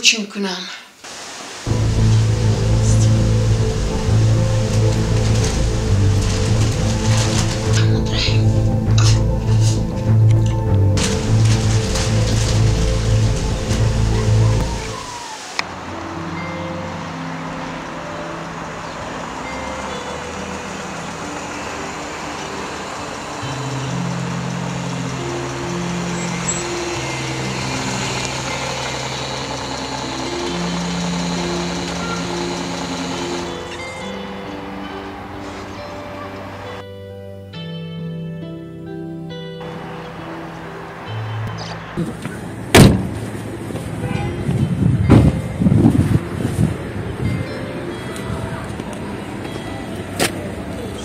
Бучин кунам.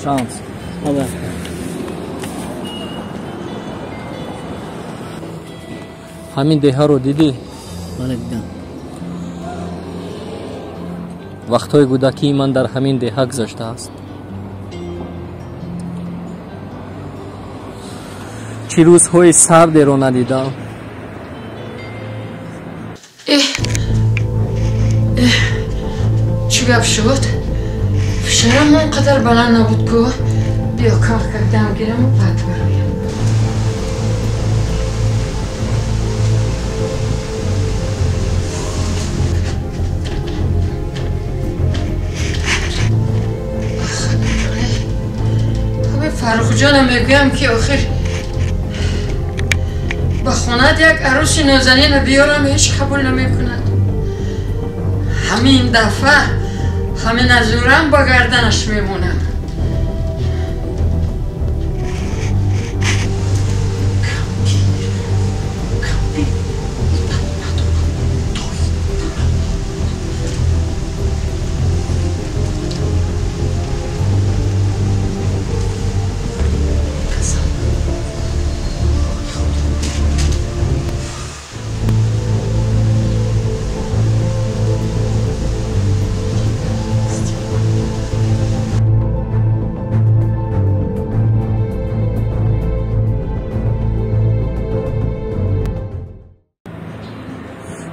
Шамс. Ҳамин деҳаро дидӣ? Бале, дидам. Вақтҳои кӯдакии ман дар ҳамин деҳа гузаштааст. Чӣ рӯзҳои сардеро надидам. Чӣ гап шуд? Фишорам он қадар баланд набуд ку. Биё кам-кам дам гираму баъд бароям. Фаррухҷонам мегӯям ки охир ба хонат як арӯси нозанина биёрам, ҳеҷ қабул намекунад. Ҳамин дафъа ҳамин азурам ба гарданаш мемонам.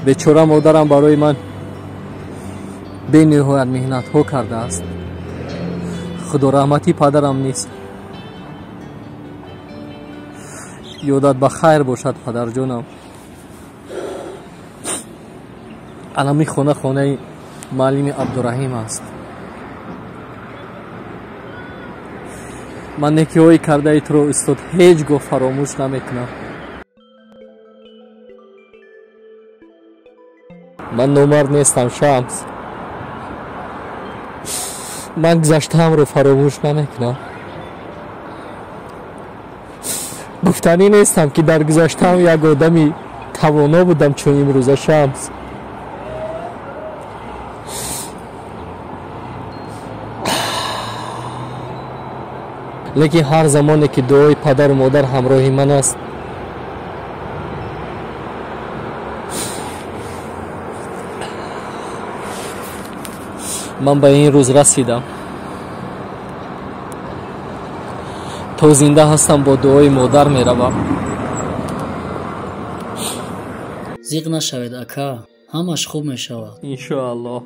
Бечора модарам барои ман бениҳоят меҳнатҳо кардааст. Худо раҳматӣ падарам нест. Ёдат ба хайр бошад, падарҷонам. Алами хона хонаи муаллими Абдураҳим аст. Ман некиҳои кардаи туро, устод, ҳеҷ гоҳ фаромӯш намекунам. Ман номард нестам, Шамс. Ман гузаштаамро фаромӯш намекунам. Гуфтанӣ нестам, ки дар гузаштаам як одами тавоно будам, чун имрӯза, Шамс. Лекин ҳар замоне ки дуои падару модар ҳамроҳи ман аст, ман ба ин рӯз расидам. То зинда ҳастам, бо дуои модар меравам. Зиқ нашавед, ака, ҳамаш хуб мешавад. Иншоаллоҳ.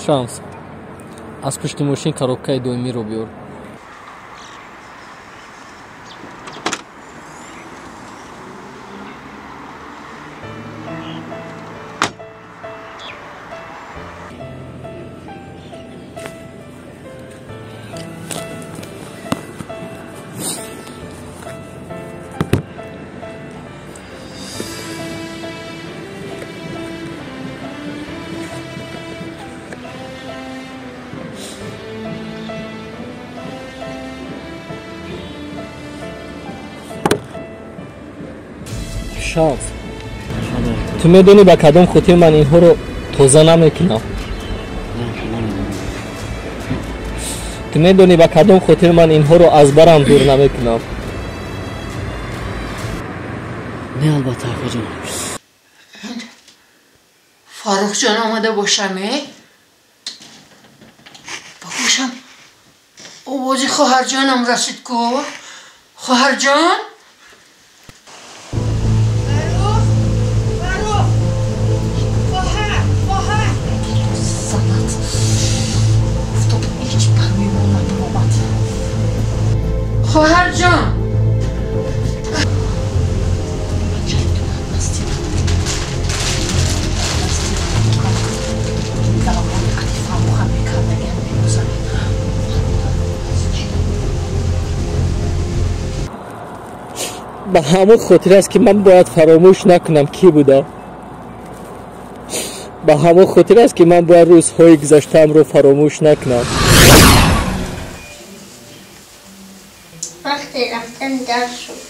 Шамс, аз пушти мошин коробкаи доимиро биёр. Шамс, ту медонӣ ба кадом хотир ман инҳоро тоза намекунам? Ту медонӣ ба кадом хотир ман инҳоро аз барам дур намекунам? Не, албатта, акаҷон. Фаррухҷон омада бошам, э? Ба гӯшам овози хоҳарҷонам расид ку. Хоҳарҷон? Хоҳарҷон, ба ҳамон хотир аст ки ман бояд фаромӯш накунам кӣ будам. Ба ҳамон хотир аст ки ман бояд рӯзҳои гузаштаамро фаромӯш накунам. Вақте рафтан дар шуд.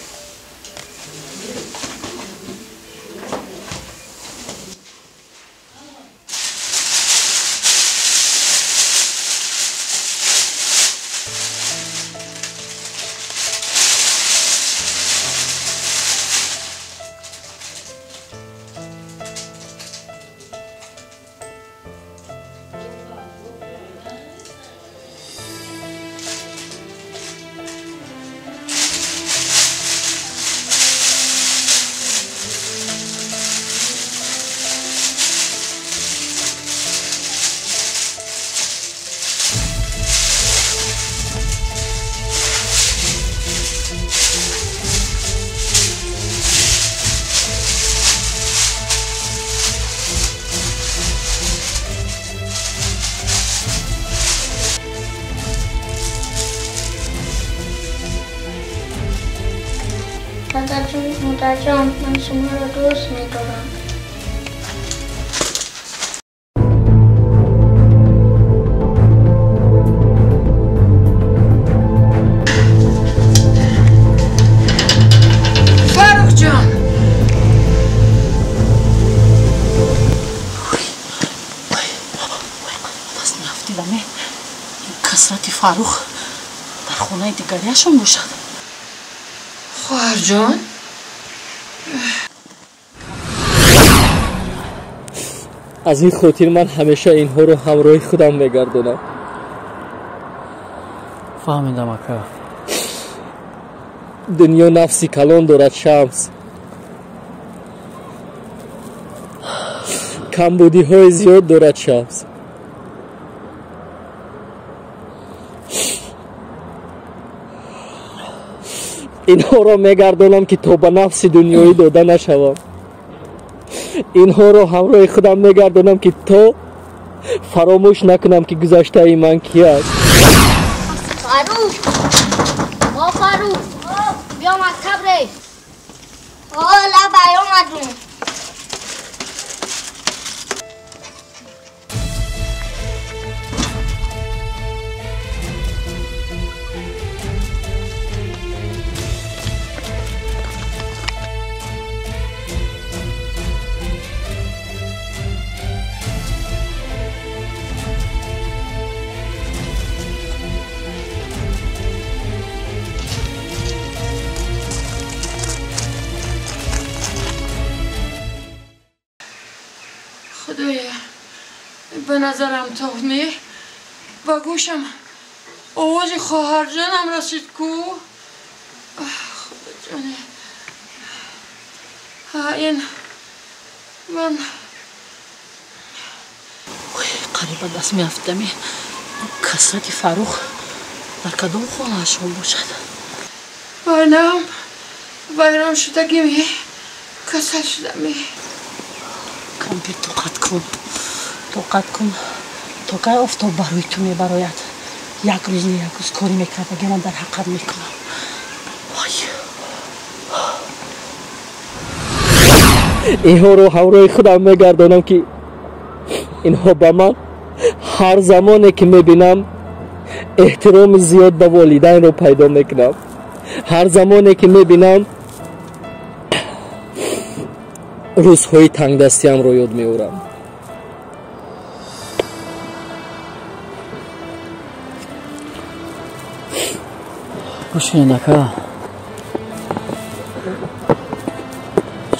падарҷон, модарҷон, ман шуморо дӯст медорам. Фаррухҷон! Даст меафтидаме. Касрати Фаррух дар хонаи дигарияшон бошад. Хоҳарҷон? Аз ин хотир ман ҳамеша инҳоро ҳамроҳи худам мегардонам. Фаҳмидам, ака. Дунё нафси калон дорад, Шамс. Камбудиҳои зиёд дорад, Шамс. Инҳоро мегардонам ки то ба нафси дунёӣ дода нашавам. Инҳоро ҳамроҳи худам мегардонам ки то фаромӯш накунам ки гузаштаи ман ки аст. Фаррух! О, Фаррух! Биё мактаб ре! О, лабай омадум! Худоя, ба назарам тохме, ба гӯшам овози хоҳарҷонам расид ку. Худоҷоне, ин ман қариба даст меафтами. Касрати Фаррух дар кадом хонаашон бошад? Вайнам вайрон шудагими, касал шудами. Кампир, тоқат кун, тоқат кун. То кай офтоб ба рӯи ту мебарояд? Як рӯз не, як рӯз корӣ мекардаги ман дар ҳаққат мекунам. Вой! Инҳоро ҳамроҳи худам мегардонам ки инҳо ба ман ҳар замоне ки мебинам эҳтироми зиёд ба волидайнро пайдо мекунам. Ҳар замоне ки мебинам рӯзҳои тангдастиамро ёд меорам. Бошинед, ака.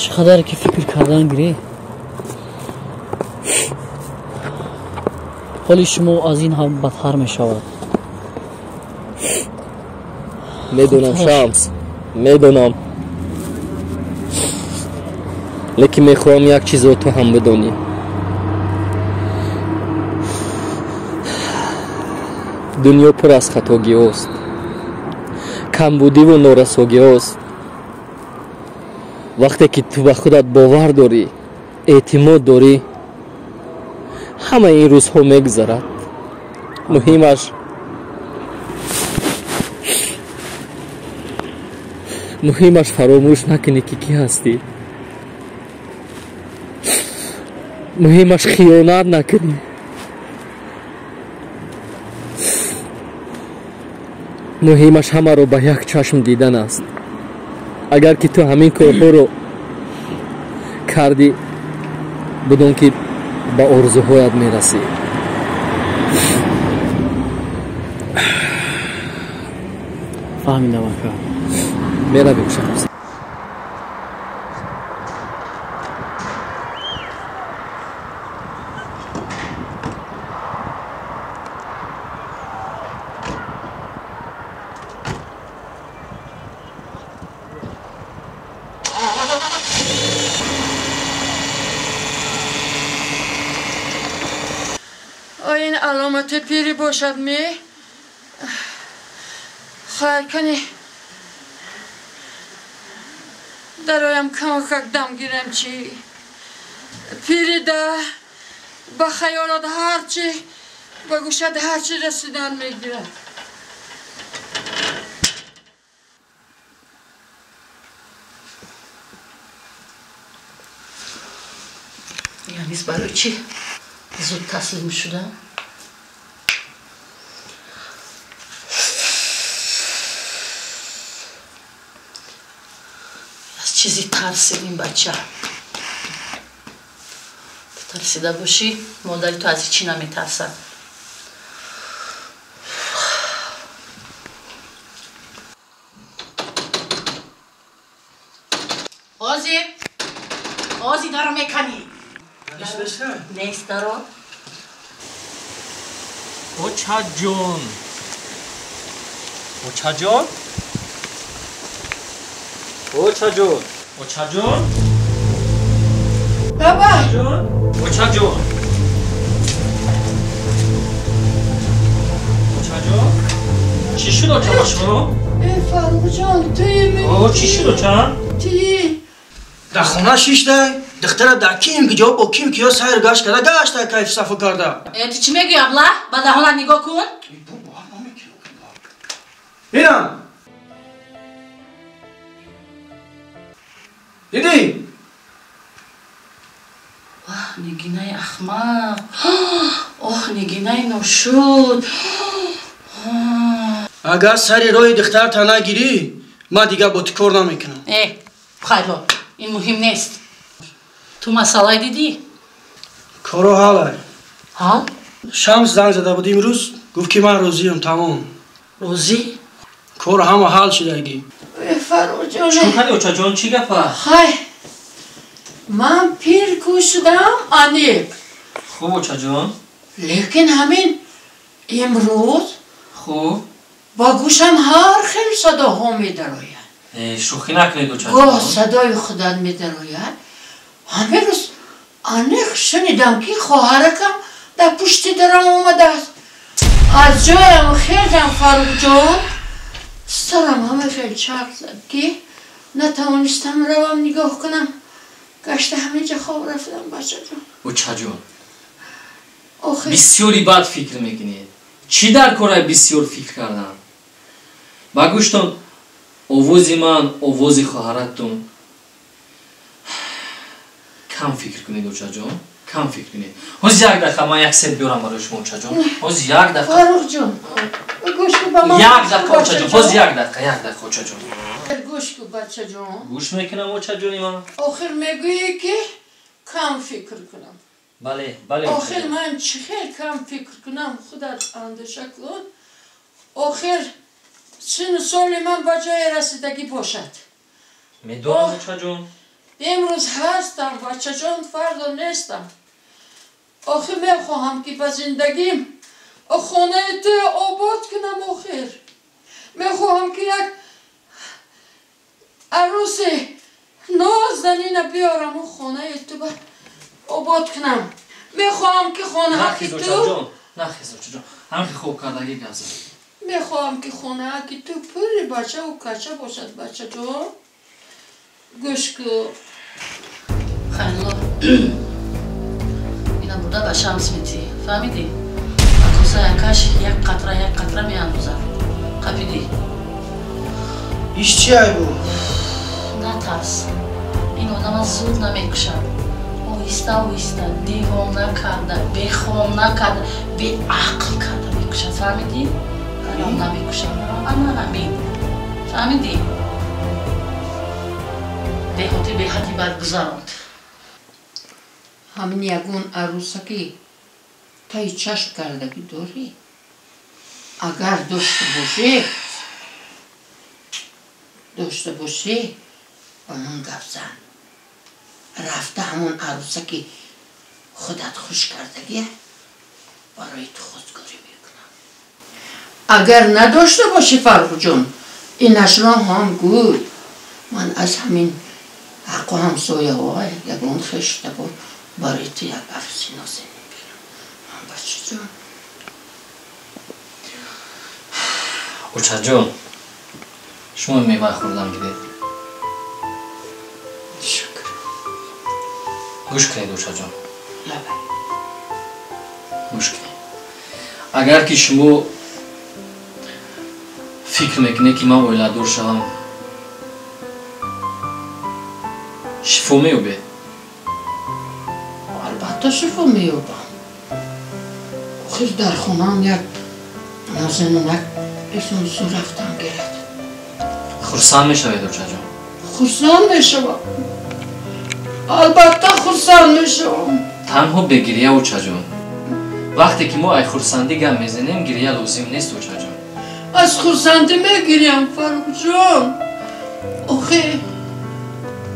Чӣ қадаре ки фикр кардан гирӣ, ҳоли шумо аз ин ҳам бадтар мешавад. Медонам, Шамс, медонам. Лекин мехоҳам як чизро ту ҳам бидонӣ. Дунё пур аз хатогиҳост. Камбудиву норасогиҳост. Вақте ки ту ба худат бовар дорӣ, эътимод дорӣ, ҳамаи ин рӯзҳо мегузарад. Муҳимаш фаромӯш накунӣ ки кӣ ҳастӣ. Муҳимаш хиёнат накунӣ. Муҳимаш ҳамаро ба як чашм дидан аст. Агар ки ту ҳамин корҳоро кардӣ, бидон ки ба орзуҳоят мерасӣ. Фаҳмидам, ака. Меравем, Шамс. این علامت پیری باشد می؟ خیر کنی درایم کمکک دم گیرم چی؟ پیری ده با خیالات هرچی با گوشت هرچی رسیدن میگیرد. یعنی برای چی زود تسلیم شدم؟ از چیزی ترسیدیم بچه. ترسیده باشی مادری تو از چی نمیترسد. آزی آزی درو میکنی نیست درو. очаҷон, очаҷон, очаҷон, очаҷон, баба, очаҷон, очаҷон, чӣ шуд оча ба шумо? Фарруҳҷон, туи О, чӣ шуд оча? Туи дар хона шиштай, духтара дар ким ки ҷо бо ким киё сайр гашт карда, гашта кайф сафо карда. Ту чӣ мегӯӣ, абла? Ба даҳона нигоҳ кун. Бинам. Дидӣ? Ваҳ, нигинаи ахмақ. Оҳ, нигинаи ношуд. Агар сари роҳи духтарта нагирӣ, ман дигар бо ту кор намекунам. Хайро, ин муҳим нест. Ту масъалаи дидӣ? Коро ҳалай. Ҳал? Шамс занг зада буд имрӯз, гуфт ки ман розиям, тамом. Розӣ? Кор ҳама ҳал шудагӣ. Фарруҳҷон, чӣ кардӣ очаҷон? Чӣ гап аст? Хай, ман пир ку шудам, аниқ. Хуб, очаҷон. Лекин ҳамин имрӯз хуб ба гӯшам ҳар хел садоҳо медарояд. Шӯхӣ накунед, очаҷон. Гоҳ садои худат медарояд. Ҳамин рӯз аниқ шунидам ки хоҳаракам дар пушти дарам омадааст. Аз ҷоям хезам, Фарруҳҷон, сарам ҳама хел чарх зад ки натавонистам равам нигоҳ кунам. Гашта ҳаминҷа хоб рафтам, бачаҷон. Очаҷон, бисёри бад фикр мекунед. Чӣ дар кора бисёр фикр кардан? Ба гӯштон овози ман, овози хоҳаратон. Кам фикр кунед, очаҷон, кам фикр кунед. Ҳозир як дақиқа ман як сет биёрам барои шумо, очаҷон. Ҳозир як дақиқа. Фарруҳҷон, гӯш кун ба ман. Як дақиқа, очаҷон, ҳозир як дақиқа, як дақиқа, очаҷон. Гӯш кун, бачаҷон. Гӯш мекунам, очаҷони ман. Охир мегӯӣ ки кам фикр кунам. Бале, бале. Охир ман чӣ хел кам фикр кунам, худат андеша кун. Охир сину соли ман ба ҷое расидагӣ бошад. Медонам, очаҷон. Имрӯз ҳастам, бачаҷон, фардо нестам. Охир мехоҳам ки ба зиндагим хонаи ту обод кунам. Охир мехоҳам ки як арӯси нозанина биёраму хонаи ту обод кунам. Мехоҳам ки хонаи ту нахез, очаҷон, ҳамин хоб кардагӣ гап зад. Мехоҳам ки хонаа ки ту пури бачаву кача бошад, бачаҷон. Гӯш кун. Хайрулло, ина бурда ба Шамс метӣ, фаҳмидӣ? Ба косаи акаш як қатра як қатра меандозад. Қапидӣ? Иш чи айбу? Натарс, ин одама зуд намекушад. Оҳиста оҳиста девона карда, бехона карда, беақл карда мекушад, фаҳмидӣ? Ҳаром намекушад, ана ҳамин, фаҳмидӣ? Деҳоти беҳади бад гузаронд. Ҳамин ягон арӯсаки таи чашм кардагӣ дорӣ? Агар дошта бошӣ, ба ман гап зан. Рафта ҳамон арӯсаки худат хуш кардагия барои ту хостгорӣ мекунам. Агар надошта бошӣ, Фаррухҷон, инашро ҳам гӯй. Ман аз ҳамин ҳаққу ҳамсояҳо ягон хештабор барои ту як арӯси нозанин бирам. Ман бачаҷон. Очаҷон, шумо мева хӯрдан гиред. Шукр. Гӯш кунед, очаҷон. Лабай. Гӯш кунед. Агар ки шумо фикр мекунед, ки ман оиладор шавам, шифо меёбед? Албатта шифо меёбам. Охир дар хонаам як нозанинак эсонсу рафтан гирад. Хурсанд мешавед, очаҷон? Хурсанд мешавам. Албатта хурсанд мешавам. Танҳо бегирия, очаҷон. Вақте ки мо ай хурсандӣ гап мезанем, гирия лозим нест, очаҷон. Аз хурсандӣ мегирям, Фаррухҷон. Охе,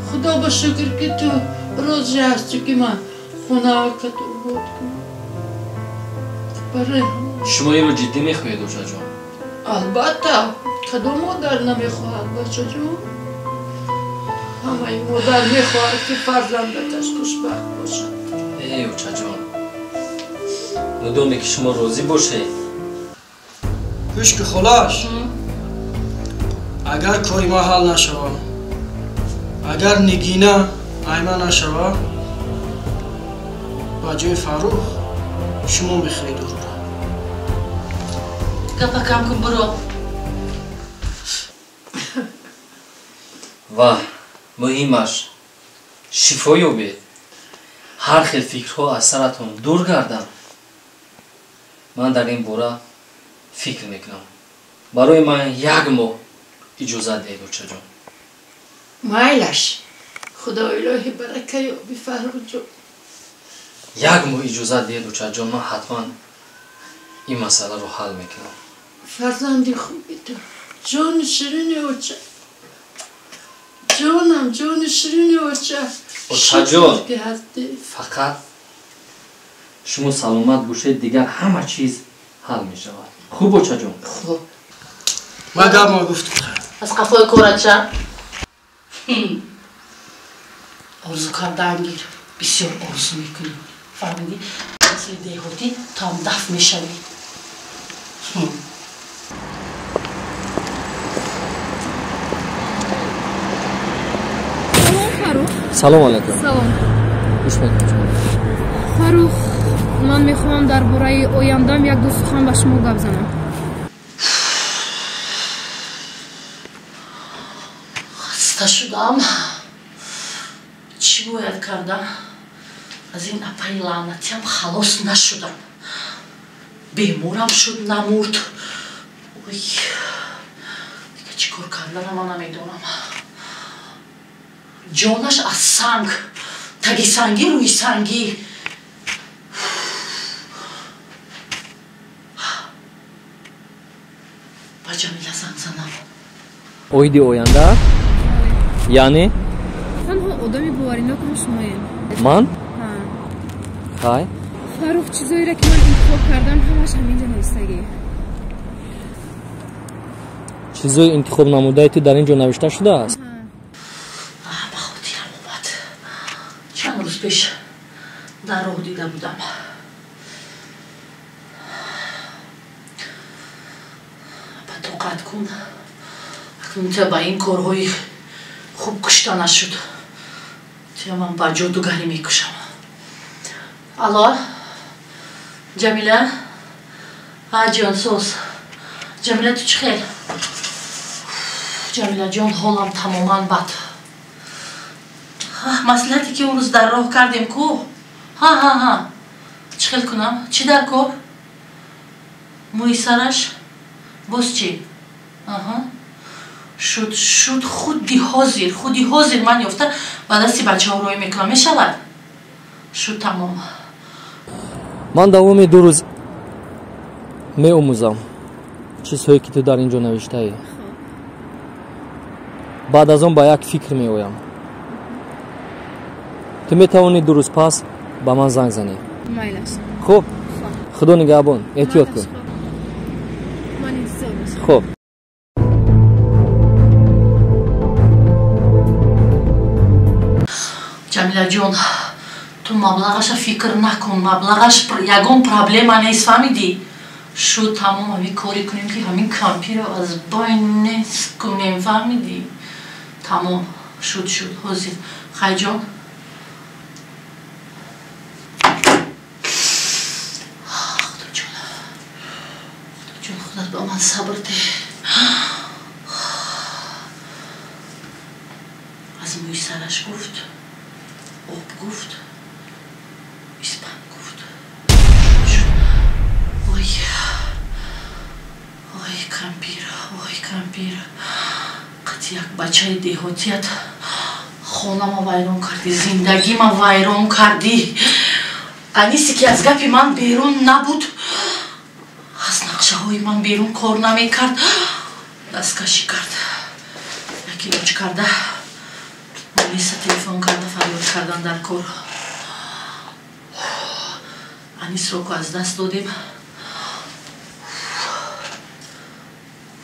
худо ба шукр, ки ту розӣ ҳастӣ, ки ман хонаакат обод кунам. Барои шумо инро ҷиддӣ мехоҳед, очаҷон? Албатта, кадом модар намехоҳад, бачаҷон? Ҳамаи модар мехоҳад, ки фарзандакаш хушбахт бошад. Э, очаҷон, мудоме ки шумо розӣ бошед. Гӯш ки, холаш, агар кори ман ҳал нашавад, агар Нигина айма нашавад, ба ҷои Фаррух шумо мехӯред ӯро. Гапа кам кун, буро. Ва муҳимаш шифо ёбед. Ҳар хел фикрҳо аз саратон дур гарданд. Ман дар ин бора фикр мекунам. Барои ман як моҳ иҷозат диҳед, очаҷон. Майлаш, худо илоҳи барака ёби, Фаррухҷон. Як моҳ иҷозат диҳед, очаҷон, ман ҳатман ин масъаларо ҳал мекунам. Фарзанди хуби ту, ҷони ширини оча. Ҷонам, ҷони ширини оча. Очаҷон, фақат шумо саломат бошед, дигар ҳама чиз ҳал мешавад. Хуб, очаҷон? Хуб. Ман гап ма гуфтам. Аз қафои корача орзу кардан гир. Бисёр орзу мекунӣ, фаҳмидӣ? Мисли деҳотӣ ту ҳам дафт мешавӣ. Салом, Фаррух. Салом алайкум. Салом. Гӯш мекунам. Фаррух, ман мехоҳам дар бораи ояндам як-ду сухан ба шумо гап занам. Хаста шудам. Чӣ бояд кардам? Аз ин апаи лаънатиам халос нашудам. Беморам шуд, намурд. Ой, дига чӣ кор карданам ман намедонам. Ҷонаш аз санг, таги сангӣ, рӯи сангӣ. Ба Ҷамила занг занам. Оиди оянда? Яъне? Танҳо одами боваринокро шумоем. Ман? Хай? Фаррух, чизоеро ки ман интихоб кардам, ҳамаш ҳаминҷа навистагӣ. Чизои интихоб намудаи ту дар ин ҷо навишта шудааст? Ба хотирам омад. Чанд рӯз пеш дар роҳ дида будам. Тоқат кун. Акнун ту ба ин корҳои хуб кушта нашуд. Туя ман ба ҷодугарӣ мекушам. Алло, Ҷамила? Ҳа, ҷон, соз. Ҷамила, ту чӣ хел? Ҷамилаҷон, ҳолам тамоман бад. Маслиҳате ки он рӯз дар роҳ кардем ку? Ҳа, ҳа, ҳа. Чӣ хел кунам? Чӣ дар кор? Мӯи сараш? Боз чӣ? Аҳа. Шуд, шуд, худи ҳозир ман ёфта ба дасти бачаҳо рӯй мекунам. Мешавад? Шуд, тамом. Ман давоми 2 рӯз меомӯзам чизҳое ки ту дар ин ҷо навиштаӣ. Баъд аз он ба як фикр меоям. Ту метавонӣ 2 рӯз пас ба ман занг занӣ. Хуб, худо нигаҳбон, эҳтиёт кун. Хуб. Ҷамилаҷон, ту маблағаша фикр накун, маблағаш ягон проблема нест, фаҳмидӣ? Шуд, тамом, ҳамин коре кунем ки ҳамин кампиро аз байн нест кунем, фаҳмидӣ? Тамом, шуд, шуд, ҳозир. Хайҷон. Худоҷон, Худоҷон, худат ба ман сабр деҳ. Аз мӯи сараш гуфт, об гуфт, испан гуфт. Ой, ой, кампир, ой, кампир. Қати як бачаи деҳотият хонама вайрон кардӣ, зиндагима вайрон кардӣ. Анисе ки аз гапи ман берун набуд, аз нақшаҳои ман берун кор намекард, дасткашӣ кард. Як илоҷ карда, Аниса телефон карда, фарёд кардан дар кор. Анисро ку аз даст додем.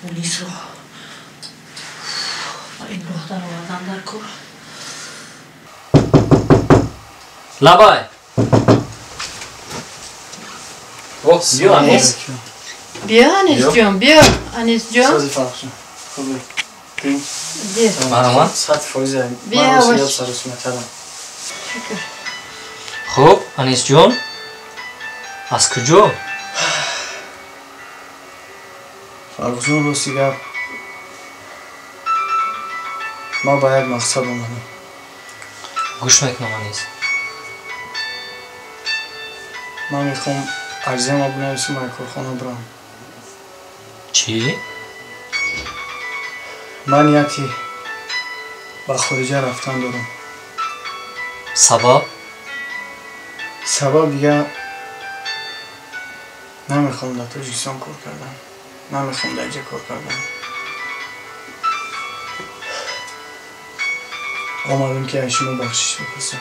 Унисро ба ин роҳ даровардан дар кор. Лабай. О, биё, Анис. Биё, Анисҷон, биё, Анисҷон. Сози Фаррухҷон. Хубе. Марҳамат. 100%. Ман рости гап саросима кардам. Хуб, Анисҷон, аз куҷо? Фаррухҷон, рости гап, ман ба як мақсад омадам. Гӯш мекунам, Анис. Ман мехоҳам арзияма бинависам, аз корхона бирам. Чӣ? Ман нияти ба хориҷа рафтан дорам. Сабаб? Сабаб дигар намехоҳам дар Тоҷикистон кор кардан, намехоҳам дар инҷа кор кардан. Омадам ки аз шумо бахшиш бипурсам.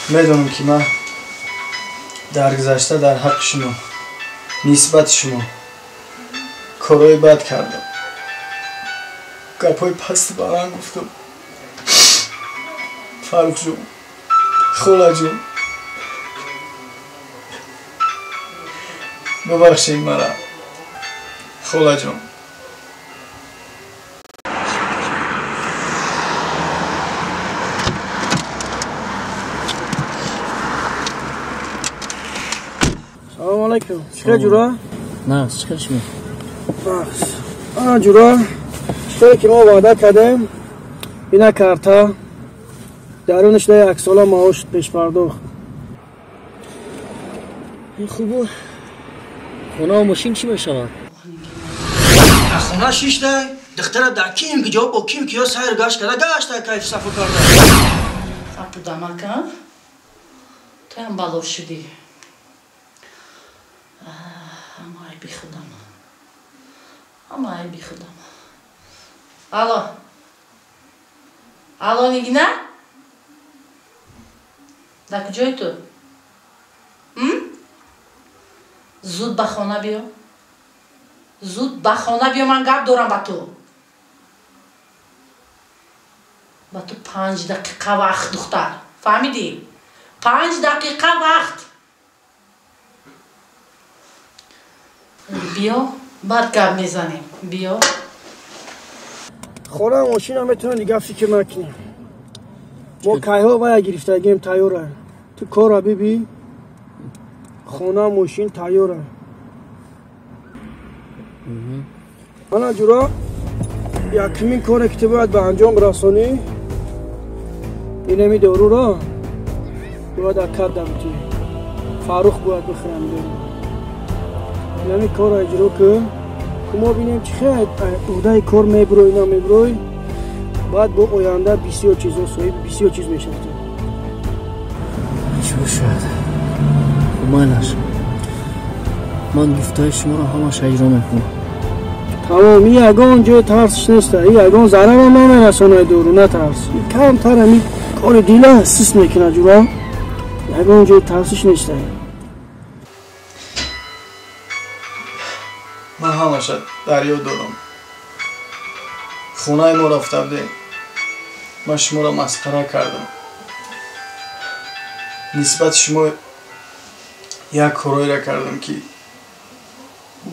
Медонам ки ман дар гузашта дар ҳаққи шумо, нисбати шумо корҳои бад кардам, гапҳои пасту баланд гуфтам. Фаррухҷон, холаҷон, бубахшед мара, холаҷон. Салом алайкум. Чӣ хел ҷура? На, чӣ хел шумо? Бахш. Ана ҷура, чизе ки мо ваъда кардем, ина карта, дарунаш да 1 сола маош пешпардохт. Ин хубо. Хона ва мошин чӣ мешавад? Хона шиштай, духтара дар ким ки ҷо бо ким ки ё сайр гашт карда, гашта кайф сафо карда. Апудамака, туям бало шудӣ. Ама айби худам. Ама айби худам. Алло. Алло, Нигина? Дар куҷои ту? Зуд ба хона биё. Зуд ба хона биё, ман гап дорам ба ту. Ба ту 5 дақиқа вақт, духтар. Фаҳмидӣ? 5 дақиқа вақт. Биё, баъд гап мезанем. Биё. Хона мошина метавонем дигар фикр накунем. Мо кайҳо вая гирифтагем тайёра. Ту кора биби, хона мошин тайёра. Ана ҷура, якумин коре ки ту бояд ба анҷом расонӣ, инами доруро бояд акад дамтӣ. Фаррух бояд бихӯрам дору. Инами корро иҷро кун, ки мо бинем чӣ хел уҳдаи кор мебурой намебурой. Баъд бо оянда бисёр чизо соҳиби бисёр чиз мешавад. Чӣ бошад? Майлаш. Ман гуфтаи шуморо ҳамаша иҷро мекунам. Тамом, ин ягон ҷои тарсиш неста, ин ягон зарарам намерасонад дору, натарс. Ин камтар ҳами кори дила ҳиссис мекунад ҷура. Ягон ҷои тарсиш неста. Ман ҳамаша дар ёд дорам. Хонаи мо рафта будем. Ман шуморо масхара кардам. Нисбати шумо як корҳоеро кардам, ки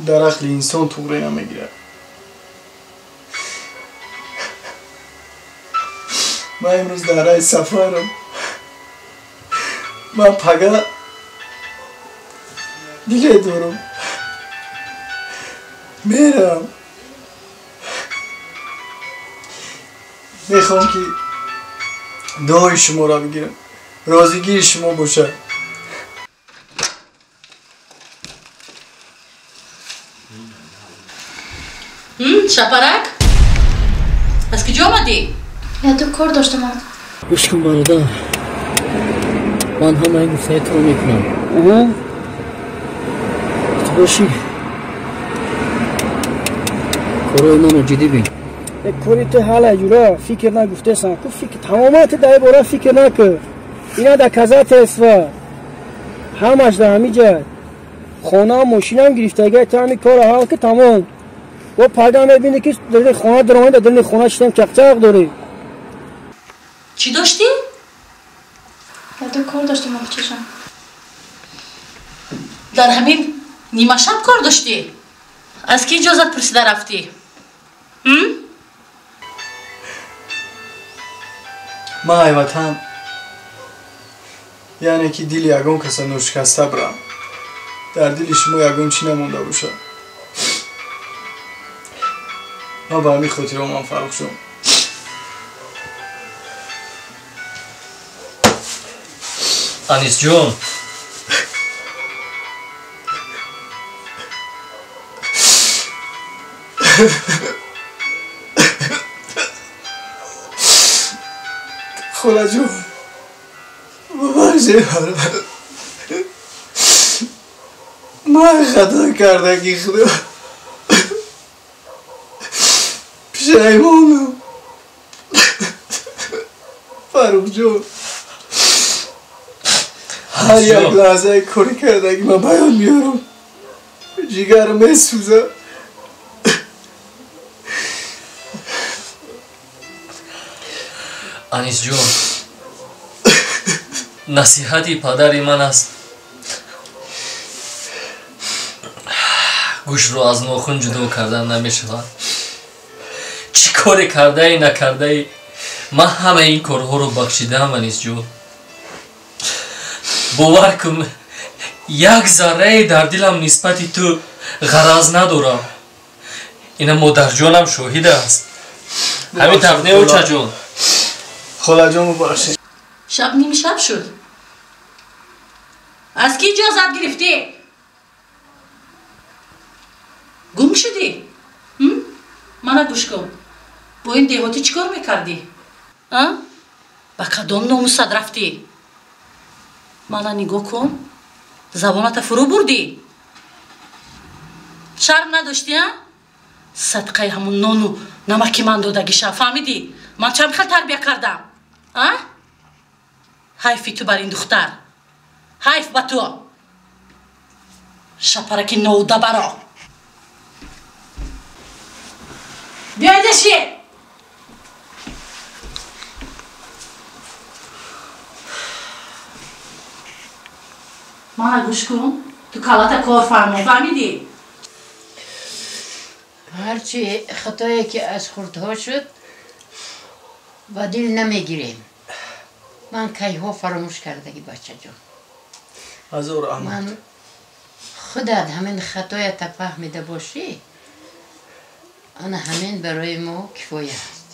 дар ақли инсон туғре намегирад. Ман имрӯз дар раи сафарам. Ман пага билет дорам. Мерам. Мехоҳам ки дуои шуморо бигирам. Розигии шумо бошад. Шапарак? Аз куҷо омадӣ? Яду кор доштам. Гӯш кун бародар. Ман ҳамаи гуфтаи туро мекунам. Ту бошӣ. Корои маро ҷиддӣ бин. Кори ту ҳала ҷура фикр нагуфтесан. Ку фикр тамоман ту дар бора фикр накун. Ина доказательства. Ҳамаш дар ҳамин ҷа. Хона мошинам гирифтагӣ, ту ҳамин корро ҳал ки тамом. Бо пага мебинӣ ки дар хона даромадӣ, дар хона шидам чақчақ дорӣ. Чӣ доштӣ? Яду кор доштам охчашам. Дар ҳамин нимашаб кор доштӣ? Аз ки иҷозат пурсида рафтӣ? Ман айватан, яъне ки дили ягон каса ношикаста бирам. Дар дили шумо ягон чӣ намонда бошад. Ман ба ҳамин хотир омадам Фаррухҷон. Анисҷон, холаҷон, бубахшед, ман хато кардаги худо пушаймонам. Фаррухҷон, ҳар як лаҳзаи кори кардаги ман баён меёрам, ҷигарам месӯзад. Анисҷон, насиҳати падари ман аст. Гӯшро аз нохун ҷудо кардан намешавад. Чӣ коре кардаи накардаи, ман ҳамаи ин корҳоро бахшидаам, Анисҷон. Бовар кун, як заррае дар дилам нисбати ту ғараз надорам. Ина модарҷонам шоҳид аст. Ҳамин тавр не, очаҷон? Холаҷон, бубахшед. Шаб нимшаб шуд. Аз ки иҷозат гирифтӣ? Гум шудӣ? Мана гӯш кун. Бо ин деҳотӣ чӣ кор мекардӣ? Ба кадом номусад рафтӣ? Мана нигоҳ кун. Забоната фурӯ бурдӣ? Шарм надоштӣ, а? Садқаи ҳамун нону намаки ман додагиша, фаҳмидӣ? Ман чанд хел тарбия кардам? А? Ҳайфи ту бар ин духтар. Ҳайф ба ту. Шапараки ноудабаро. Биёйдаши! Мана гӯш кун. Ту калата кор фармо, фаҳмидӣ? Ҳарчи хатое ки аз хурдҳо шуд ба дил намегирем. Ман кайҳо фаромӯш кардагӣ бачаҷон. Ҳазор раҳмат. Ман худат ҳамин хатоята фаҳмида бошӣ, ана ҳамин барои мо кифоя аст.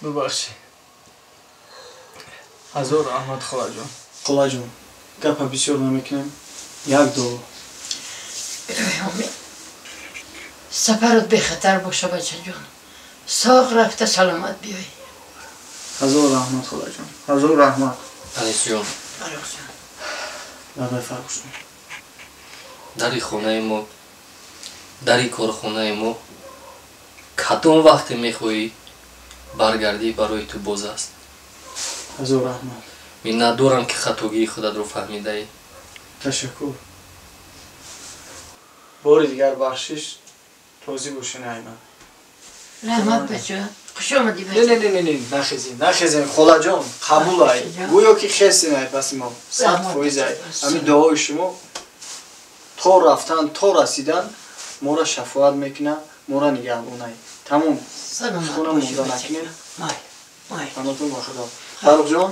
Бубахшед. Ҳазор раҳмат холаҷон. Холаҷон, гапа бисёр намекунем. Як дуо. Сафарот бехатар боша бачаҷон. Соғ рафта саломат биёй. Ҳазор раҳмат холаҷон. Ҳазор раҳмат. Анисҷон. Фаррухҷон. Бабай Фаррухҷон. Дари хонаи мо, дари корхонаи мо кадом вақте мехоҳӣ баргардӣ барои ту боз аст. Ҳазор раҳмат. Миннатдорам ки хатогии худатро фаҳмидаӣ. Ташаккур. Бори дигар бахшиш, розӣ бошед ай ман. Раҳмат бача. Хуш омадӣ бача. Не, не, не, не, нахезем, нахезем холаҷон, қабул ай. Гӯё ки хестем ай паси мо. 100% ай. Ҳамин дуои шумо то рафтан, то расидан моро шафоат мекунад, моро нигаҳбонай. Тамом. Саломат монда накунем. Май, май. Паноҳтон ба Худо. Фаррухҷон,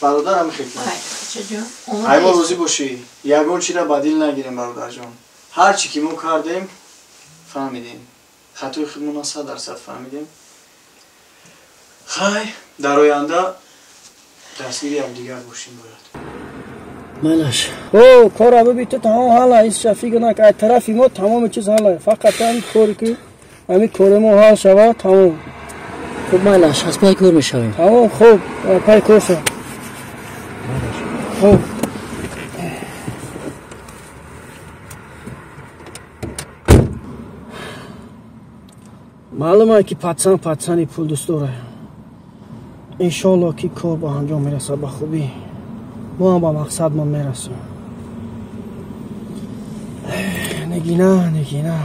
бародарам хел. Бачаҷон, ай мо розӣ бошӣ. Ягон чиро ба дил нагирем бародарҷон. Ҳар чӣ ки мо кардем, фаҳмидем. Хатои худмонро 100% фаҳмидем. Хай, дар оянда дастгири якдигар бошем бояд. Майлаш. О, кора биби ту тамом ҳалла, ҳеҷ фикр накун. Аз тарафи мо тамоми чиз ҳалла. Фақат ҳамин коре ки ҳамин кори мо ҳал шавад, тамом. Хуб майлаш, аз пай кор мешавем. Тамом, хуб, пай кор шав. Хуб. Маълум ки патсан патсани пул дӯст дорад. Иншоалло ки кор ба анҷом мерасад ба хубӣ. Мо ҳам ба мақсадмон мерасем. Нагина, нагина.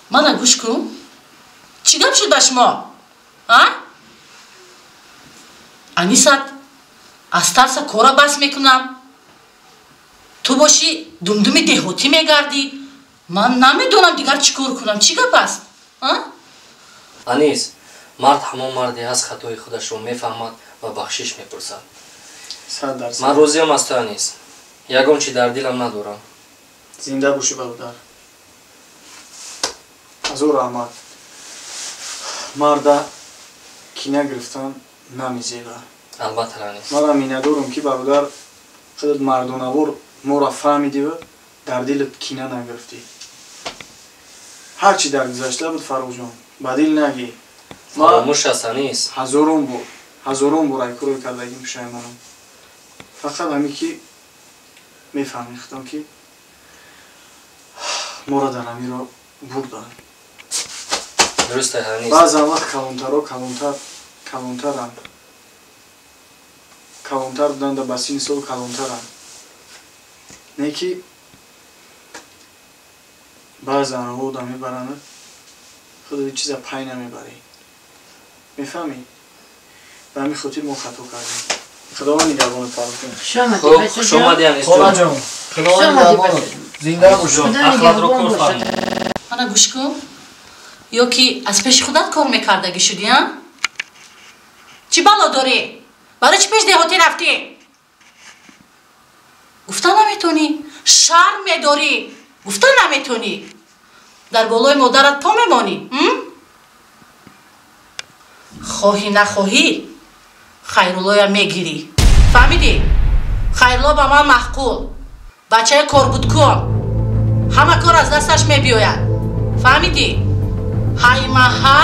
Мана гӯш кун. Чӣ гап шуд ба шумо? А? Анисат, аз тарса кора бас мекунам. Ту бошӣ думдуми деҳотӣ мегардӣ. Ман намедонам дигар чӣ кор кунам. Чӣ гап аст? Анис, мард ҳамон марде ҳаст хатои худашро мефаҳмад ва бахшиш мепурсад. 100%. Ман розиам аз ту, Анис. Ягон чӣ дар дилам надорам. Зинда бошӣ бародар. Ҳазор раҳмат. Марда кина гирифтан намезеба. Албатта, Анис. Манам миннатдорам ки бародар худат мардонавор моро фаҳмидӣ ва дар дилат кина нагирифтӣ. Ҳар чӣ дар гузашта буд Фаррухҷон, ба дил нагӣ. Фаромӯш аст, Анис. Ҳазорон бор, ҳазорон бор ай корое кардагим пушаймонам. Фақат ҳамин ки мефаҳмӣ худам ки моро дар ҳамин роҳ бурданд. Дуруст, Анис. Баъзан вақт калонтарҳо калонтаранд. Калонтар буданда ба синни сол калонтаранд. Не ки баъзан роҳ одам мебаранд, худо чиза пай намебарӣ. Мефаҳмӣ? Ба ҳамин хотир мо хато кардем. Худованд нигаҳбонат Фаррухҷон. Хуб, хуш омадӣ, Анисҷон. Холаҷон, худованд нигаҳбонат. Зинда бош. Ахлатро кор фармо. Ана гӯш кун. Ё ки аз пеши худат кор мекардагӣ шудӣ, а? Чӣ бало дорӣ? Барои чӣ пеш деҳотӣ рафтӣ? Гуфта наметонӣ, шарм медорӣ, гуфта наметонӣ. Дар болои модарат по мемонӣ, Хоҳӣ нахоҳӣ, Хайруллоя мегирӣ. Фаҳмидӣ? Хайрулло ба ман маъқул, бачаи корбудкун, ҳама кор аз дасташ мебиёяд. Фаҳмидӣ? Ҳайма ҳа,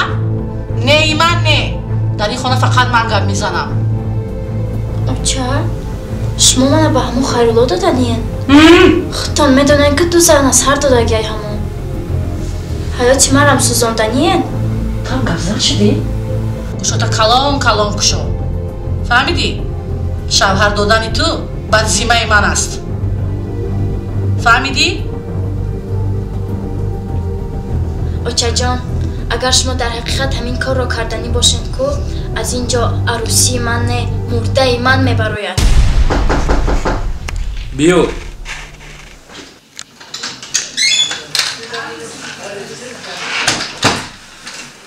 неима не. Дар ин хона фақат ман гап мезанам. Оча, шумо мана ба ҳамон Хайрулло доданиен? Худтон медонед ки ду зан аз ҳар додагиай ҳамон. Ҳаёти марам сӯзонданиен? Там гапзан шудӣ? Кушота калон калон кушо. Фаҳмидӣ? Шавҳар додани ту бар зиммаи ман аст. Фаҳмидӣ? Очаҷон, агар шумо дар ҳақиқат ҳамин корро карданӣ бошед ку, аз ин ҷо арӯсии ман не, мурдаи ман мебарояд. Биё.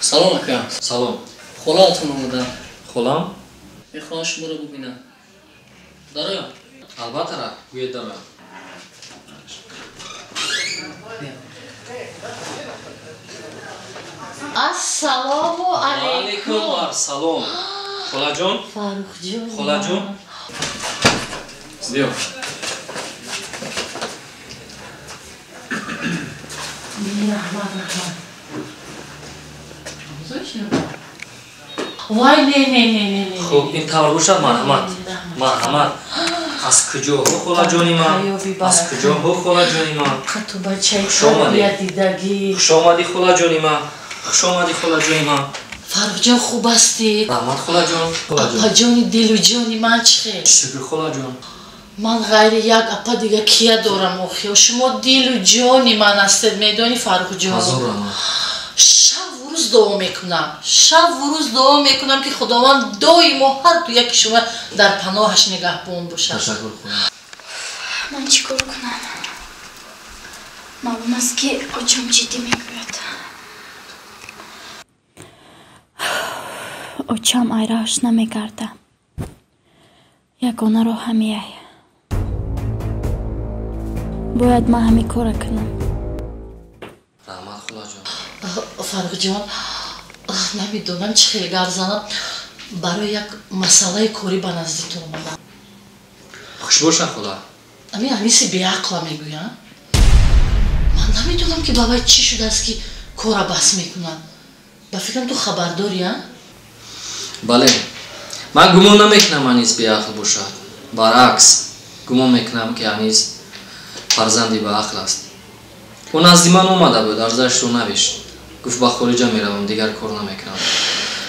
Салом ака. Салом. Холаатон омадам. Холам? Мехоҳам шуморо бубинам. Дароям? Албатта, ра, гӯед дароям. Ассалому алайкум. Алайкум ассалом. Холаҷон? Фаррухҷон. Холаҷон? Биё. Раҳмат, раҳмат. Вай, не, не, не, не, не. Хуб, ин тавр бошад, марҳамат. Марҳамат. Аз куҷоҳо, холаҷони ман? Аз куҷоҳо, холаҷони ман? Қату бачаи тарбия дидагӣ. Хуш омадӣ, холаҷони ман. Хуш омадӣ, холаҷони ман. Фаррухҷон, хуб ҳастӣ? Раҳмат, холаҷон. Апаҷони дилу ҷони ман чӣ хел? Шукр, холаҷон. Ман ғайри як апа дига кия дорам охиё? Шумо дилу ҷони ман ҳастед, медонӣ, Фаррухҷон? Ҳазор раҳмат. Шаву рӯз дуо мекунам, шаву рӯз дуо мекунам, ки Худованд доимо ҳар ду яки шумо дар паноҳаш нигаҳбон бошад. Ташаккур, худо. Ман чӣ кор кунам? Маълум аст, ки очам ҷиддӣ мегӯяд. Очам айраҳаш намегарда. Ягона роҳ ҳамияй. Бояд ман ҳамин кора кунам. Раҳмат, холаҷон. Фаррухҷон, намедонам чӣ хел гап занам. Барои як масъалаи корӣ ба назди ту омадам. Хуш боша, хола. Ами Аниси беақла мегӯям. Ман намедонам, ки ба вай чӣ шудааст, ки кора бас мекунад. Ба фикрам, ту хабардорӣ, а? Бале, ман гумон намекунам, Анис беақл бошад. Баръакс, гумон мекунам, ки Анис фарзанди баақл аст. Ӯ назди ман омада буд, арзашро навишт. Гуфт, ба хориҷа меравам, дигар кор намекунам.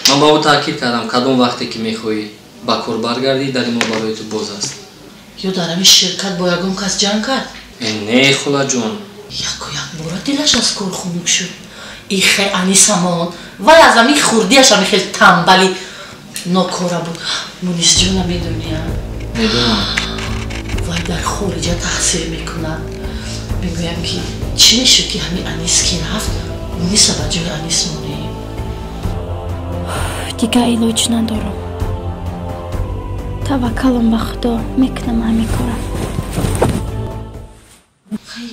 Ман ба ӯ таъкид кардам, кадом вақте ки мехоҳӣ ба кор баргардӣ, дари мо барои ту боз аст. Ё дар ҳамин ширкат бо ягон кас ҷанг кард? Не, холаҷон. Яку якбора дилаш аз кор хунук шуд. Ихе Анисамон, вай аз ҳамин хурдиаш ҳамин хел тамбали нокора буд. Мунисҷона медонӣ, а? Медонам. Вай дар хориҷа таҳсил мекунад. Мегӯям, ки чӣ мешуд, ки ҳамин Анис ки рафт, Муниса ба ҷои Анис монем. Дигар илоҷ надорам. Таваккалам ба Худо, мекунам ҳамин кора. Хай,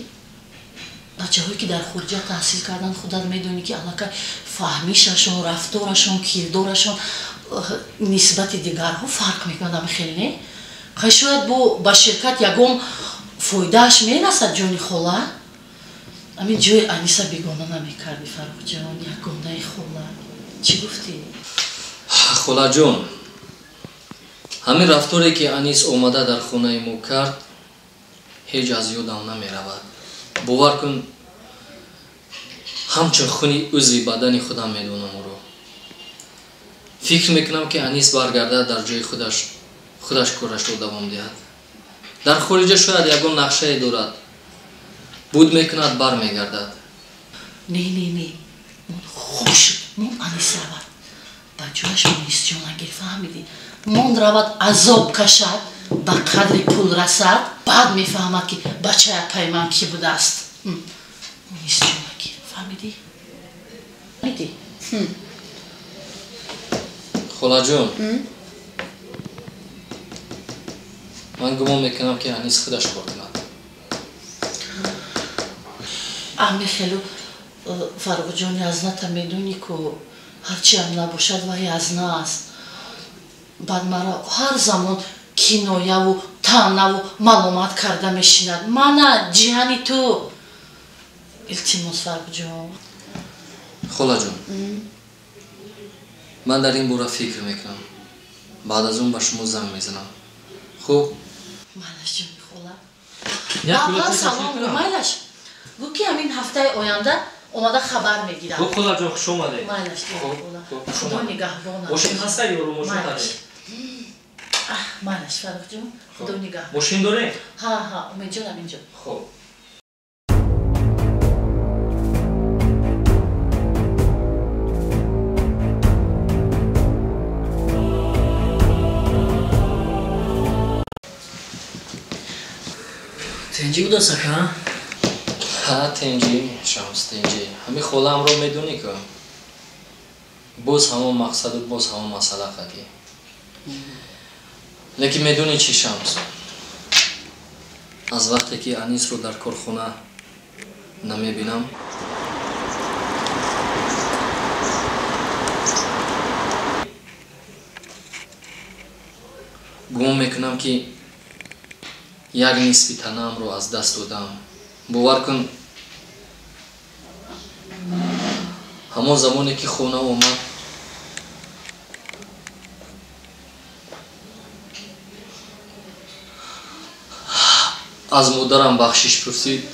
бачаҳое ки дар хориҷа таҳсил карданд, худат медонӣ, ки аллакай фаҳмишашон, рафторашон, кирдорашон нисбати дигарҳо фарқ мекунад, ҳамин хел не? Хай, шояд бо ба ширкат ягон фоидааш мерасад, ҷони хола. Ҳамин ҷои Аниса бегона намекардӣ, Фаррухҷон, ягонаи хола. Чӣ гуфтӣ? Холаҷон, ҳамин рафторе, ки Анис омада дар хонаи мо кард, ҳеҷ аз ёдам намеравад. Бовар кун, ҳамчун хуни узви бадани худам медонам ӯро. Фикр мекунам, ки Анис баргардад, дар ҷои худаш худаш корашро давом диҳад. Дар хориҷа шояд ягон нақшае дорад, буд мекунад, бармегардад. Не, не, не, мон хуб шуд, мон Анис равад, ба ҷояш Мунисҷона гир, фаҳмидӣ? Мон равад, азоб кашад, ба қадри пул расад, баъд мефаҳмад, ки бачаи апаи ман кӣ будааст. Мунисҷона гир, фаҳмидӣ? Фаҳмидӣ? Холаҷон, ман гумон мекунам, ки Анис худаш кор кунад. Ами хелу, Фаррухҷони, азната медонӣ ку, ҳарчиам набошад, вай азна аст. Баъд маро ҳар замон кинояву таънаву маломат карда мешинад. Мана ҷиҳани ту. Илтимос, Фаррухҷон. Холаҷон, ман дар ин бора фикр мекунам, баъд аз он ба шумо занг мезанам, хуб? Майлаш, ҷони хола. Салом гӯ, майлаш. Гӯ, ки ҳамин ҳафтаи оянда омада хабар мегирам. Хуб, холаҷон, хуш омадед. Майлаш, ҷони хола, Худо нигаҳбонат. Мошин ҳаста ёру мошин доред? Майлаш, Фаррухҷон, Худо нигаҳбон. Мошин доред? Ҳа, ҳа, Умедҷон ҳаминҷо. Хуб. Тенҷӣ будааст, ака? Ҳа, тенҷӣ, Шамс, тенҷӣ. Ҳамин холаамро медонӣ ку? Боз ҳамон мақсаду боз ҳамон масъала қатӣ. Лекин медонӣ чӣ, Шамс? Аз вақте ки Анисро дар корхона намебинам, гумон мекунам, ки як нисфи танаамро аз даст додам. Бовар кун, ҳамон замоне ки хона омад, аз модарам бахшиш пурсид.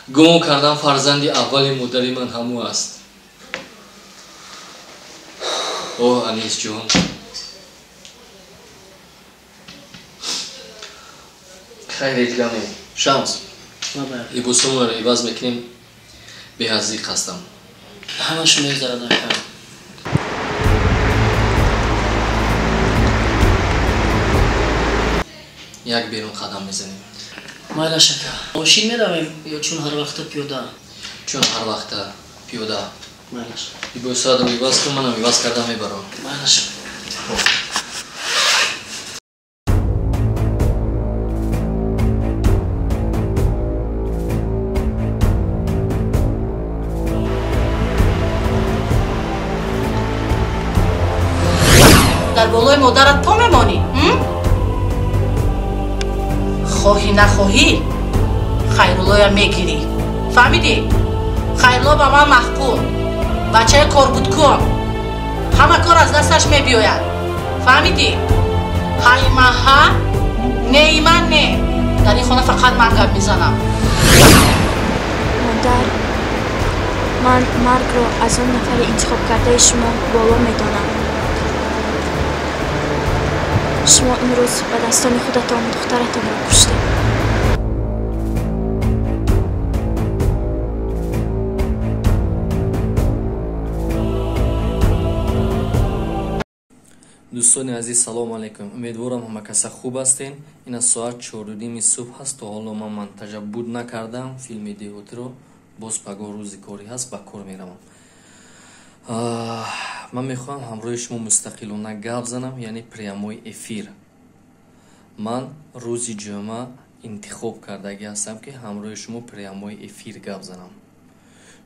Гумон кардам, фарзанди аввали модари ман ҳамӯ аст. Оҳ, Анисҷон, хайр, ҳеҷ гап не. Шамс, либосҳоро иваз мекунем, беҳад зиқ ҳастам. Ҳамаш мегзарад, ака. Як берун қадам мезанем. Майлаш, ака. Мошин меравем ё чун ҳар вақта пиёда? Чун ҳар вақта пиёда. Майлаш. Либосҳоро иваз кун, манам иваз карда мебарам. Майлаш. Дар болои модарат по мемонӣ? Хоҳӣ нахоҳӣ, Хайруллоя мегирӣ. Фаҳмидӣ? Хайрулло ба ман маҳқул, бачаи корбудкун, ҳама кор аз дасташ мебиёяд. Фаҳмидӣ? Ҳай ман ҳа, неи ман не. Дар ин хона фақат ман гап мезанам. Модар, ман маргро аз он нафари интихобкардаи шумо боло медонам. Шумо имрӯз ба дастони худатон духтаратонро куштед. Дӯстони азиз, салому алайкум. Умедворам, ҳама каса хуб ҳастен. Ин аз соат 4:30 субҳ ҳаст. То ҳоло ман монтажа буд накардам филми деҳотиро. Боз пагоҳ рӯзи корӣ ҳаст, ба кор меравам. Ман мехоҳам ҳамроҳи шумо мустақилона гап занам, яъне прямой эфир. Ман рӯзи ҷумъа интихоб кардагӣ ҳастам, ки ҳамроҳи шумо прямой эфир гап занам.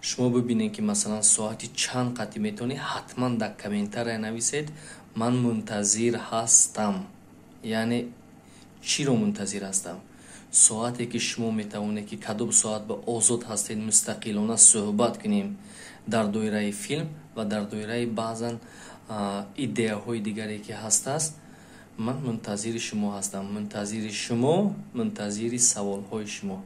Шумо бибинед, ки масалан соати чанд қатӣ метавонед, ҳатман дар комментария нависед: ман мунтазир ҳастам. Яъне чиро мунтазир ҳастам? Соате ки шумо метавонед, ки кадом соат ба озод ҳастед, мустақилона суҳбат кунем дар доираи филм ва дар доираи баъзан идеяҳои дигаре ки ҳастааст. Ман мунтазири шумо ҳастам, мунтазири шумо, мунтазири саволҳои шумо.